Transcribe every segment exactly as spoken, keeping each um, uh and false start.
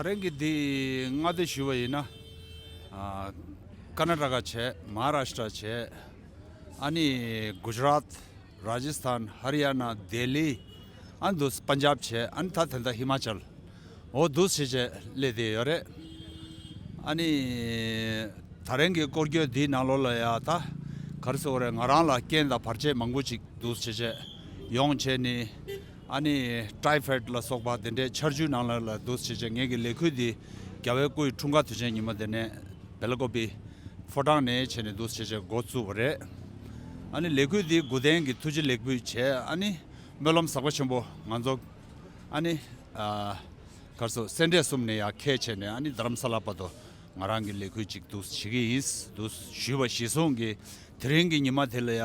ད་རིང་གི་འདི་མངའ་སྡེ་ཞུས་པ་ཡིན་ན། ཨ། ཀར་ན་ཊ་ཀ་བྱས། མ་ཧཱ་རཱཤ་ཊ་བྱས། ཨ་ནི་གུ་ཇ་རཱཏ། རཱ་ཇི་སི་ཐན། ཧ་རི་ཡ་ན། ལྡི་ལི། ཨ་ནི་འདུག་སེ་པན་ཇབ་བྱས། ཨ་ནི་ད་དེ་འདྲ་ཧི་མ་ཅལ། འོ་འདུག་སེ་བྱས་བྱས་སླེབས་བསྡད་ཡོད་རེད། ཨ་ནི་ད་རིང་གི་སྐོར་སྐྱོད་འདིའི་ནང་ལོགས་ལ་ཡ་ད་ག་རེ་ཟེར་དགོས་རེད། ང་རང་ལ་རྐྱེན་དང་བར་ཆད་མང་པོ་ཅིག་འདུག་སེ་བྱས་བྱས་ཡོང་བྱས་ནས། ཨ་ནི་ཊའི་ཕོའི་ཌི་ལ་སོགས་པ་དེ་འདྲའི་ཆར་ཆུའི་ནང་ལ་ལ་འདུག་སེ་བྱས་བྱས་ངེད་ཀྱི་ལས་འགུལ་འདི་རྒྱལ་བའི་སྐུའི་འཁྲུངས་སྐར་དུས་ཆེན་ཉིན་མོ་དེ་ནས་སྦེལ་ཀོབ་པི་ཕོ་བྲང་ནས་བྱས་ནས་འདུག་སེ་བྱས་བྱས་འགོ་བཙུགས་པ་རེད། ཨ་ནི་ལས་འགུལ་འདི་དགུ་ལྡན་གྱི་ཐུགས་རྗེ་ལེགས་འབུལ་བྱས། ཨ་ནི་སྨོན་ལམ་ཟབ་པ་ཆེན་པོ་ང་ཚོ། ཨ་ནི་ཨ་གར་སོ་སེ་འབྲས་གསུམ་ནས་ཡར་ཁད་བྱས་ནས། ཨ་ནི་རྡ་རམ་ས་ལ་བར་དུ་ང་རང་གི་ལས་འགུལ་ཅིག་འདུག་བྱེད་ཀྱི་ཡིན། འདུག་ཞུས་པ་གཞིར་བཟུང་གིས་དེ་རིང་གི་ཉི་མ་དེ་ལ་ཡ་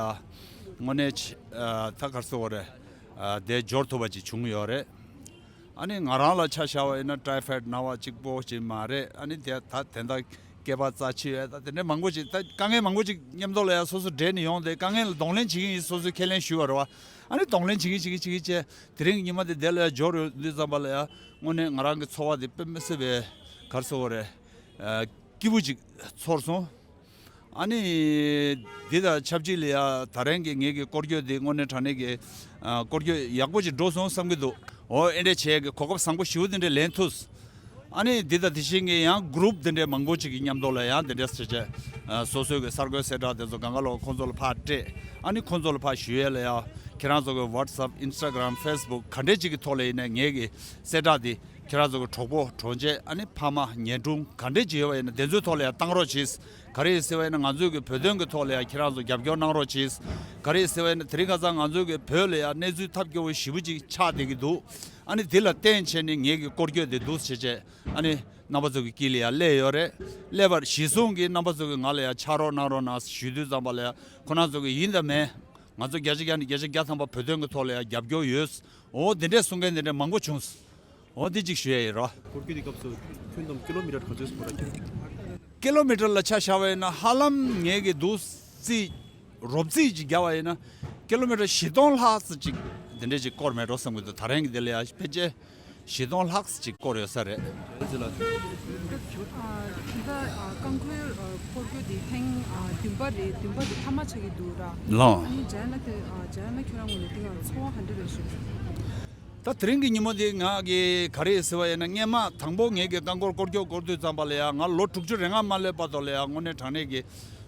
དངོས་གནས་ཆེ་ཨ་ད་གར་སོ་བ་རེད། ཨ་དེ་འབྱོར་ཐུབ་པ་ཅིག་བྱུང་ཡོད་རེད། ཨ་ནི་ང་རང་ལ་ཆ་བཞག་པ་ཡིན་ན་ཊའི་ཕོའི་ཌི་ན་བ་གཅིག་པོ་ཅིག་མ་རེད། ཨ་ནི་དེ་ད་དེ་འདྲ་སྐེད་པ་རྩ་ཆེ་བས་ད་དེ་འདྲའི་མང་པོ་ཅིག་ད་དཀའ་ངལ་མང་པོ་ཅིག་མཉམ་དུ་ལ་ཡ་སོ་སོ་འདྲེས་ནས་ཡོང་སྟེ། དཀའ་ངལ་ལ་གདོང་ལེན་བྱེད་ཀྱི་ཡིན། སོ་སོའི་ཁས་ལེན་ཞུས་པ་རེད་བ། ཨ་ནི་གདོང་ལེན་བྱེད་ཀྱི་བྱེད་ཀྱི་བྱེད་ཀྱི་བྱས། དེ་རིང་གི་ཉི་མ་དེ་དེ་ལ་ཡ་འབྱོར་ཡོང་དུས་ཙམ་པ་ལ་ཡ་དངོས་གནས་ང་རང་གི་ཚོར་བ་དེ་དཔེ་མི་སྲིད་པའི་གར་སོ་བ་རེད། ཨ་སྐྱིད་པོ་ཅིག་ཚོར་སོང་། ཨ་ནི་འདི་དང་ཆབས་ཅིག་ལ་ཡ་ད་རིང་གི་ངེད་ཀྱི་སྐོར་སྐྱོད་འདི་དངོས་གནས་དྲང་གནས་ཀྱི་ཨ་སྐོར་སྐྱོད་ཡག་པོ་ཅིག་འགྲོ་སོང་བསམ་གྱི་འདུག་འོ་ཨེ་འདྲས་བྱས་ཀྱི་གོ་སྐབས་བཟང་པོ་ཞེ་པོ་འདི་འདྲས་ལེན་ཐུབ། ཨ་ནི་འདི་དང་དེ་བཞིན་གྱི་ཡང་གུ་རུབ་འདི་འདྲས་མང་པོ་ཅིག་གི་མཉམ་དུ་ལ་ཡང་འདི་འདྲས་བྱས་བྱས་ཨ་སོ་སོའི་གི་གསར་འགོད་གསལ་བསྒྲགས་དེ་ཚོ་གང་ག་ལོག་ཁོང་ཚོ་ལ་ཕར་སྤྲད། ཨ་ནི་ཁོང་ཚོ་ལ་ཕར་ཞུ་ཡས་ལ་ཡ་ཁྱེད་རང་ཚོ་གི་ཝཊ་སེབ། ཨིན་སི་ཊ་གྷ་རམ། ཕེ་སི་བུག་ག་འདྲས་ཅིག་གི་ཐོག་ལ་ཡིན་ནའི་ངེད་ཀྱི་གསལ་བསྒྲགས་འདི་ཁྱེད་རང་ཚོ་གི་གྲོགས་པོ་གྲོགས་མཆེད། ཨ་ནི་ཕ་མ་ཉེ་དྲུང་ག་འདྲས་ཅིག་ཡོད་པ་ཡིན་ན་དེ་ཚོའི་ཐོག་ལ་ཡང་བཏང་རོགས་གྱིས། ག་རེ་ཡིན་ཟེར་བ་ཡིན་ན་ང་ཚོའི་གི་བོད་དོན་གྱི་ཐོག་ལ་ཡང་ཁྱེད་རང་ཚོ་རྒྱབ་སྐྱོར་གནང་རོགས་གྱིས། ག་རེ་ཡིན་ཟེར་བ་ཡིན་ན་དེ་རིང་ཁ་སང་ང་ཚོའི་གི་བོད་ལ་ཡང་གནས་ཚུལ་ཐབས་སྐྱོ་བོ་ཞེ་པོ་ཅིག་ཆགས་བསྡད་ཀྱི་འདུག་ཨ་ནི་དེ་ལ་བརྟེན་བྱས་ནས་ངེད་ཀྱི་སྐོར་སྐྱོད་དེ་འདུག་བྱས་བྱས། ཨ་ནི་རྣམ་པ་ཚོ་གི་དཀྱིལ་ལ་ཡང་སླེབས་ཡོད་རེད། སླེབས་པར་གཞི་བཟུང་གིས་རྣམ་པ་ཚོ་གིས་ང་ལ་ཡང་ཕྱག་རོགས་གནང་རོགས་གནང་ཞུ་དུས་ཙམ་པ་ལ་ཡང་ཁོ་རང་ཚོ་གིས་ཡིན་དང་མིན། ང་ཚོ་བརྒྱ་ཆ་བརྒྱ་ནས་བརྒྱ་ཆ་བརྒྱ་ཐམ་པ་བོད་དོན་གྱི་ཐོག་ལ་ཡང་རྒྱབ་སྐྱོར་ཡོད། འོ་དེ་འདྲས་གསུང་མཁན་དེ་འདྲས་མང་པོ་བྱུང་། འོ་འདི་གཅིག་ཞུ་ཡ་ཡིན་རོ། སྐོར་སྐྱོད་འདི་སྐབས་སུ་ཁྱོན་བསྡོམས་ཀི་ལོ་མི་ཊར་ག་ཚོད་སྤོ་ར་ཁྱོད། ཀི་ལོ་མི་ཊར་ལ་ཆ་བཞག་པ་ཡིན་ན་ཧ་ལམ་ངེད་ཀྱི་འདུག་རྩིས་རོབ་རྩིས་ཅིག་བརྒྱབ་པ་ཡིན་ན་ཀི་ལོ་མི་ཊར་བཞི་སྟོང་ལྷག་ཙམ་ཅིག་འདི་འདྲས་ཅིག་སྐོར་མེད་འགྲོ་བསམ་གྱི་འདུག་ད་རིང་གི་འདི་ལ་ཡ་ཕལ་ཆེར་བཞི་སྟོང་ལྷག་ཙམ་ཅིག་སྐོར་ཡོད་ས་རེད། རེད་ཟེར་ལ། ཨ་ད་ཨ་རྐང་འཁོར་ཨ་སྐོར་སྐྱོད་འདི་ཐེངས་ཨ་བདུན་པ་རེད། བདུན་པ་འདི་མཐའ་མ་ཆགས་ཀྱི་འདུག་ར། ལགས། ཨ་ནི་ཇ་ཡ་ན་དེ་ཨ་ཇ་ཡ་ན་ཁྱོད་རང་ངོས་ནས་དེ་ཡང་ཚོར་བ་ག་འདྲ་རེད་ཞུ། ད་དེ་རིང་གི་ཉིན་མོ་འདི་ང་གི་ག་རེ་ཟེར་བ་ཡིན་ན་སྔན་མ་དང་པོ་ངེད་ཀྱི་རྐང་འཁོར་སྐོར་སྐྱོད་སྐོར་དུས་ཙམ་པ་ལ་ཡ་ང་ལོ་དྲུག་ཅུ་རེ་ལྔ་མ་སླེབས་བར་དུ་ལ་ཡ་དངོས་གནས་དྲང་གནས་ཀྱི་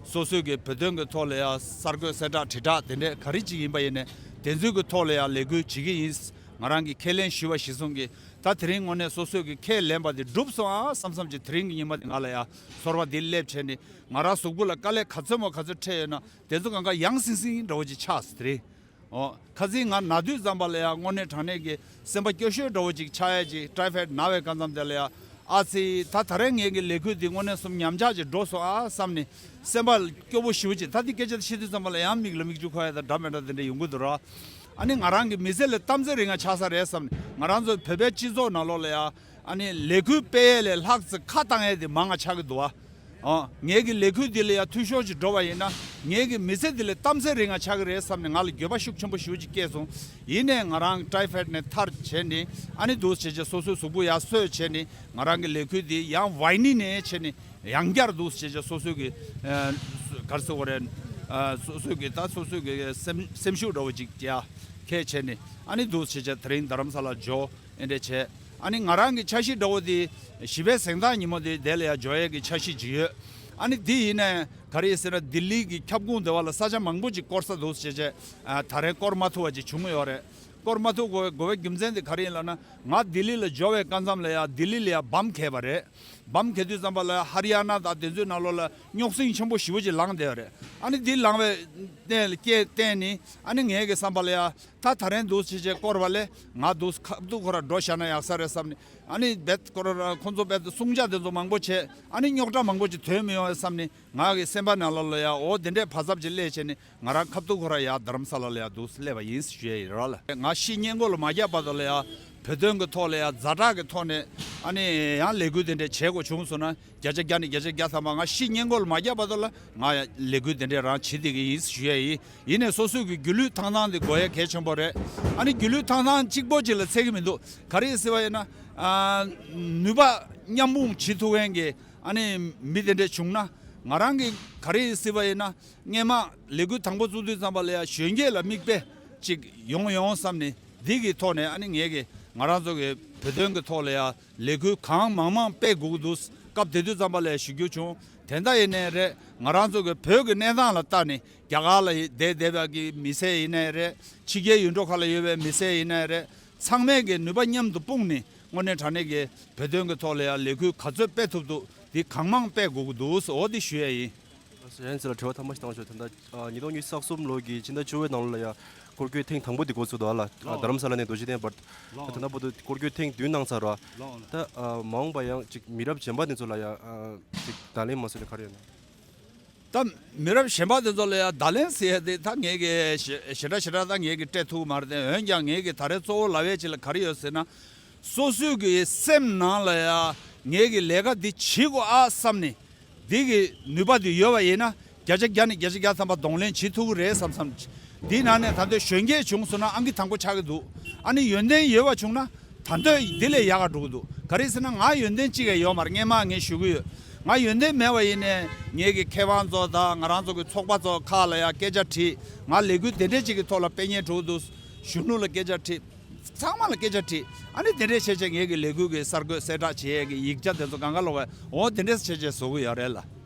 སོ་སོའི་གི་བོད་དོན་གྱི་ཐོག་ལ་ཡ་གསར་འགོད་གསལ་བསྒྲགས་དྲིལ་བསྒྲགས་དེ་འདྲས་ག་རེ་ཅིག་ཡིན་པ་ཡིན་ནའི་དེ་ཚོའི་གི་ཐོག་ལ་ཡ་ལས་འགུལ་བྱེད་ཀྱི་ཡིན། ང་རང་གི་ཁས་ལེན་ཞུས་པ་གཞིར་བཟུང་གིས་ད་དེ་རིང་དངོས་གནས་སོ་སོའི་གི་ཁས་ལེན་པ་དེ་འགྲུབ་སོང་ཨ་བསམ་བསམ་གྱི་དེ་རིང་གི་ཉིན་མ་དེ་ང་ལ་ཡ་ཚོར་བ་དེ་སླེབས་བྱས་ནས་ང་རང་གཟུགས་པོ་ལ་དཀའ་ལས་ག་ཚོད་མོ་ག་ཚོད་འཕྲད་ཡོད་ན་དེ་ཚོ་གང་ག་ཡང་སིང་སིང་འདྲ་བོ་ཅིག་ཆགས་སོང་དེ་རིང་། ཨོ། ཁ་སང་ང་ན་དུས་ཙམ་པ་ལ་ཡ་དངོས་གནས་དྲང་གནས་ཀྱི་སེམས་པ་སྐྱོ་ཤོས་འདྲ་བོ་ཅིག་ཆགས་ཡ་ཅིག་ཊའི་ཕོའི་ཌི་ན་བའི་སྐབས་ཙམ་དེ་ལ་ཡ། ཨ་ཙི། ད་ད་རེས་ངེད་ཀྱི་ལས་འགུལ་འདི་དངོས་གནས་སུ་ཉམས་ཆག་ཅིག་འགྲོ་སོང་ཨ་བསམ་ནས་སེམས་པ་སྐྱོ་པོ་ཞེ་པོ་ཅིག་ད་འདི་སྐད་ཆ་དེ་བཤད་དུས་ཙམ་པ་ལ་ཡང་མིག་ལ་མིག་ཆུ་འཁོར་ཡ་དང་འདྲ་མི་འདྲ་དེ་འདྲ་ཡོང་གི་འདུག་ར། ཨ་ནི་ང་རང་གི་མི་ཚེ་ལ་གཏམ་ཚེ་རིང་ང་ཆགས་ས་རེད་བསམ་ནས་ང་རང་ཚོའི་བོད་པའི་སྤྱི་ཚོགས་ནང་ལོགས་ལ་ཡ། ཨ་ནི་ལས་འགུལ་སྤེལ་ཡས་ལས་ལྷག་ཙི་ཁ་བཏང་ཡས་དེ་མང་ང་ཆགས་ཀྱི་འདུག་ཨ། ཨ། ངེད་ཀྱི་ལས་འགུལ་འདི་ལ་ཡ་འཐུས་ཤོར་ཅིག་འགྲོ་བ་ཡིན་ན་ངེད་ཀྱི་མི་ཚེ་འདི་ལ་གཏམ་ཚེ་རིང་ང་ཆགས་ཀྱི་རེད་བསམ་ནས་ང་ལ་འགྱོད་པ་ཤུགས་ཆེན་པོ་ཞེ་པོ་ཅིག་སྐྱེས་སོང་། ཡིན་ནའི་ང་རང་ཊའི་ཕོའི་ཌི་ནས་ཐར་བྱས་ནས་ཨ་ནི་འདུག་བྱས་བྱས་སོ་སོའི་གཟུགས་པོ་ཡར་གསོས་བྱས་ནས་ང་རང་གི་ལས་འགུལ་འདི་ཡང་ཝའི་ནི་ནས་བྱས་ནས་ཡང་བསྐྱར་འདུག་བྱས་བྱས་སོ་སོའི་གི་ཨ་ག་རེ་ཟེར་དགོས་རེད། ཨ་སོ་སོའི་གི་ད་སོ་སོའི་གི་སེམས་སེམས་ཤུགས་འདྲ་བོ་ཅིག་ཡར་ཁྱེར་བྱས་ནས་ཨ་ནི་འདུག་བྱས་བྱས་དེ་རིང་རྡ་རམ་ས་ལ་འབྱོར། ཨེ་འདྲས་བྱས། ཨ་ནི་ང་རང་གི་འཆར་གཞི་འདྲ་བོ་དེ་བཞི་པའི་གཟེངས་རྟགས་ཉིན་མོ་དེ་དེ་ལ་ཡང་འབྱོར་ཡས་ཀྱི་འཆར་གཞི་ཅིག་ཡོད། ཨ་ནི་འདི་ཡིན་ནའི་ག་རེ་ཡིན་ཟེར་ན་ལྡི་ལི་གི་ཁྱབ་ཁོངས་དེ་བ་ལ་ས་ཆ་མང་པོ་ཅིག་སྐོར་ས་འདུག་ཟེར་བྱས། ཨ་ད་རེས་སྐོར་མ་ཐུབ་པ་ཅིག་བྱུང་ཡོད་རེད། སྐོར་མ་ཐུབ་དགོས་དགོས་པའི་རྒྱུ་མཚན་དེ་ག་རེ་ཡིན་ལབ་ན་ང་ལྡི་ལི་ལ་འབྱོར་བའི་སྐབས་མཚམས་ལ་ཡང་ལྡི་ལི་ལ་ཡང་འབམ་གས་པ་རེད། འབམ་གས་དུས་ཙམ་པ་ལ་ཧ་རི་ཡ་ན་དང་དེ་ཚོའི་ནང་ལོགས་ལ་རྙོག་ཟིང་ཆེན་པོ་ཞེ་པོ་ཅིག་ལངས་བསྡད་པ་རེད། ཨ་ནི་འདི་ལངས་པའི་རྟེན་ལ་སྐྱེས་བརྟེན་ནི་ཨ་ནི་ངའི་གི་བསམ་པ་ལ་ཡ། ད་ད་རེས་འདུག་ཅི་བྱས་སྐོར་བ་ལས་ང་འདུག་ཁ་ཐུག་ཁོ་ར་འགྲོ་བཞག་ན་ཡག་ས་རེད་བསམ་ནས་ཨ་ནི་རྦད་ཁོ་ར་ཁོ་ཚོ་རྦད་གསུང་ཆ་དེ་ཚོ་མང་པོ་བྱས་ཨ་ནི་རྙོག་དྲ་མང་པོ་ཅིག་ཐོན་མི་ཡོང་བསམ་ནས་ང་གི་སེམས་པ་ནང་ལོགས་ལ་ཡ་འོ་དེ་འདྲས་བག་ཚབ་ཅིག་སླེབས་བྱས་ནས་ང་རང་ཁ་ཐུག་ཁོ་ར་ཡ་རྡ་རམ་ས་ལ་ལ་ཡ་འདུག་སླེབས་པ་ཡིན་ཞུ་ཡ་ཡིན་ར་ལ། ང་ཤི་ཉེན་འགོག་ལ་མ་བརྒྱབ་བར་དུ་ལ་ཡ་ བོད་དོན་གྱི་ཐོག་ལ་ཡང་ཛ་དྲག་གི་ཐོག་ནས་ཨ་ནི་ཡང་ལས་འགུལ་དེ་འདྲ་བྱེད་དགོས་བྱུང་སོང་ན། བརྒྱ་ཆ་བརྒྱ་ནས་བརྒྱ་ཆ་བརྒྱ་ཐམ་པ་ང་ཤི་ཉེན་ཁོལ་མ་བརྒྱབ་བར་དུ་ལ་ང་ལས་འགུལ་དེ་འདྲས་རང་བྱེད་བསྡད་ཀྱི་ཡིན་ཞུ་ཡ་ཡིན། ཡིན་ནའི་སོ་སོའི་གི་སྒྱིད་ལུག་ཐང་ཐང་དེ་དགོས་ཡ་གལ་ཆེན་པོ་རེད། ཨ་ནི་སྒྱིད་ལུག་ཐང་ཐང་གཅིག་པོ་གཅིག་ལ་ཚད་ཀྱི་མི་འདུག་ག་རེ་ཟེར་བ་ཡིན་ན། ཨ། ནུས་པ་མཉམ་སྤུངས་བྱེད་ཐུབ་མཁན་གྱི་ཨ་ནི་མི་དེ་འདྲས་བྱུང་ན། ང་རང་གི་ག་རེ་ཟེར་བ་ཡིན་ན། སྔས་མ་ལས་འགུལ་དང་པོ་བཙུགས་དུས་ཙམ་པ་ལ་ཡ་གཞོན་སྐྱེས་ལ་མིག་དཔེ་ཅིག་ཡོང་ཡོང་བསམ་ནས། འདི་གི་ཐོག་ནས་ཨ་ནི་ངས་གི་ང་རང་ཚོ་གི་བོད་དོན་གི་ཐོག་ལ་ཡ་ལས་འགུལ་གང་མང་མང་སྤེལ་དགོས་ཀྱི་འདུག་སྐབས་དེ་དུས་ཙམ་པ་ལ་ཞུ་རྒྱུ་བྱུང་། དེ་འདྲ་ཡིན་ནའི་རེད། ང་རང་ཚོ་གི་བོད་ཀྱི་གནས་སྟངས་ལ་ལྟ་ནས་རྒྱ་གར་ལ་བསྡད་བསྡད་པ་གི་མི་སེར་ཡིན་ནའི་རེད། ཕྱི་རྒྱལ་ཡུལ་གྲུ་ཁག་ལ་ཡོད་པའི་མི་སེར་ཡིན་ནའི་རེད། ཚང་མས་གི་ནུས་པ་མཉམ་དུ་སྤུངས་ནས་དངོས་གནས་དྲང་གནས་ཀྱི་བོད་དོན་གྱི་ཐོག་ལ་ཡང་ལས་འགུལ་ག་ཚོད་སྤེལ་ཐུབ་འདུག་འདི་གང་མང་སྤེལ་དགོས་ཀྱི་འདུག་འོ་འདི་ཞུ་ཡ་ཡིན། ཡན་ཚེ་ལ་དྲི་བ་ཐ་མ་ཞིག་བཏང་ཆོག་ད་ལྟ་ཉིས་སྟོང་ཉི་ཤུ་རྩ་གསུམ་ལོ་གི་ཕྱི་ཟླ་བཅུ་པའི་ནང་ལོགས་ལ་ཡ་སྐོར་སྐྱོད་ཐེངས་དང་པོ་དེ་འགོ་ཚུགས་འདུག་ཨ་ལ། ལགས། རྡ་རམ་ས་ལ་ནས་རྡོ་རྗེ་གདན་བར། ལགས། ད་ལྟ་བར་དུ་སྐོར་སྐྱོད་ཐེངས་བདུན་གནང་ཚར་ར། ལགས། ད་མ་འོངས་པ་ཡང་ཅིག་མི་རབས་གཞན་པ་དེ་ཚོ་ལ་ཡ་ཅིག་བརྡ་ལན་མ་སོང་ན་ག་རེ་ཡོད་ན། ད་མི་རབས་གཞན་པ་དེ་ཚོ་ལ་ཡ་བརྡ་ལན་ཟེར་ཡ་དེ་ད་ངས་གི་ཞེ་ཞེ་དྲག་ཞེ་དྲག་ད་ངས་གི་སྤྲད་ཐུབ་ཀྱི་མ་རེད་དེ། འོན་ཀྱང་ངས་གི་ད་རེས་གཙོ་བོ་ལབ་ཡ་ཅིག་ལ་ག་རེ་ཡོད་ཟེར་ན། སོ་སོའི་གི་སེམས་ནང་ལ་ཡ་ངས་གི་ལས་ཀ་འདི་བྱེད་དགོས་ཨ་བསམ་ནས། འདི་གི་ནུས་པ་འདི་ཡོད་པ་ཡིན་ན་བརྒྱ་ཆ་བརྒྱ་ནས་བརྒྱ་ཆ་བརྒྱ་ཐམ་པ་གདོང་ལེན་བྱེད་ཐུབ་ཀྱི་རེད་བསམ་བསམ། འདིའི་ནང་ནས་ད་ལྟ་གཞོན་སྐྱེས་བྱུང་སོང་ན་ཨང་ཀི་དང་པོ་ཆགས་ཀྱི་འདུག་ཨ་ནི་ཡོན་ཏན་ཡོད་པ་བྱུང་ན་ད་ལྟ་འདི་ལས་ཡག་ག་འགྲོ་གི་འདུག་ག་རེ་ཟེར་ན་ང་ཡོན་ཏན་གཅིག་ཡང་ཡོད་མ་རེད། སྔས་མ་ངས་ཞུ་གི་ཡོད། ང་ཡོན་ཏན་མེད་པ་ཡིན་ནའི་ངས་གི་མཁས་དབང་ཚོ་དང་ང་རང་ཚོ་གི་ཚོགས་པ་ཚོ་ཁག་ལ་ཡ་སྐད་ཆ་དྲིས། ང་ལས་འགུལ་དེ་འདྲས་ཅིག་གི་ཐོག་ལ་སྤེལ་མཁན་འགྲོ་གི་འདུག་གཞོན་ནུ་ལ་སྐད་ཆ་དྲིས། ཚང་མ་ལ་སྐད་ཆ་དྲིས། ཨ་ནི་དེ་འདྲས་བྱས་བྱས་ངས་གི་ལས་འགུལ་གི་གསར་འགོད་གསལ་བསྒྲགས་བྱེད་ཡས་གི་ཡིག་ཆ་དེ་ཚོ་སྒང་ག་ལོག་གི་འོ་དེ་འདྲས་བྱས་བྱས་བཟོ་གི་ཡོད་རེད་ལ།